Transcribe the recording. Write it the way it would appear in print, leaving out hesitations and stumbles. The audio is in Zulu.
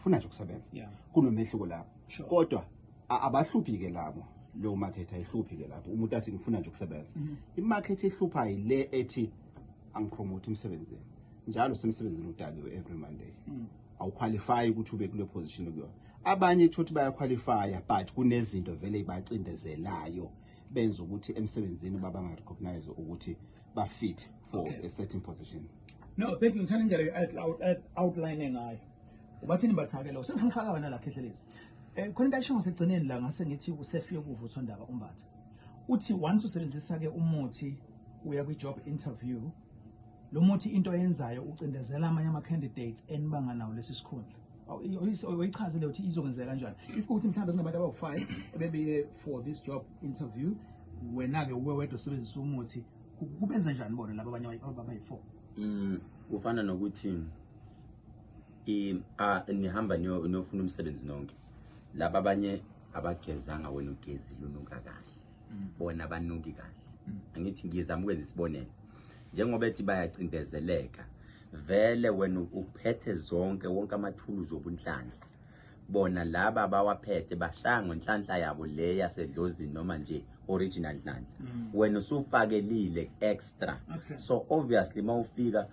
Ufuna nje ukusebenza. Kunomehluko lapho. Kodwa abahluphi ke labo, leyo market ayihluphi ke lapho umuntu athi ngifuna nje ukusebenza. Imarket ehlupha yile ethi angipromote emsebenzini njalo, semsebenzini udakiwe every Monday, awuqualify ukuthi ube kule position okuyona. Abanye thothi bayaqualifya, but kunezinto vele ibacindezelayo, benza ukuthi emsebenzini baba-recognize ukuthi ba-fit for a certain position. No, thank you. Ngithanda indlela outline ngayo. Ubathini Mbatha-ke lo? Sengifuna ufaka wena la, Khehlelezi. Khona into ayisho ngasekugcineni la, ngase ngithi usefike kuvuthondaba uMbatha. Uthi once usebenzisa-ke umuthi, uya kwi-job interview, lo muthi into oyenzayo ucindezela amanye ama-candidates enibanga nawo lesi sikhundla. Uyichazile ukuthi izokwenzeka kanjani. If kuthi mhlawumbe kunabantu abawu-5 ebebeye for this job interview, wena-ke uwe wedwa usebenzisa umuthi, kubenza njani bona laba abanye abayi-4? Kufana nokuthi nihamba niyofuna umsebenzi nonke. Laba abanye abagezanga, wena ugezile, unuka kahle. Bona abanuki kahle. Angithi ngizama ukwenza isibonelo. Njengoba ethi bayacindezeleka, vele wena uphethe zonke wonke amathuluzi obunhlanhla. Bona laba abawaphethe bashaya ngenhlanhla yabo le yasedlozini noma nje original nhlanhla. Wena usufakelile extra. So obviously mawufika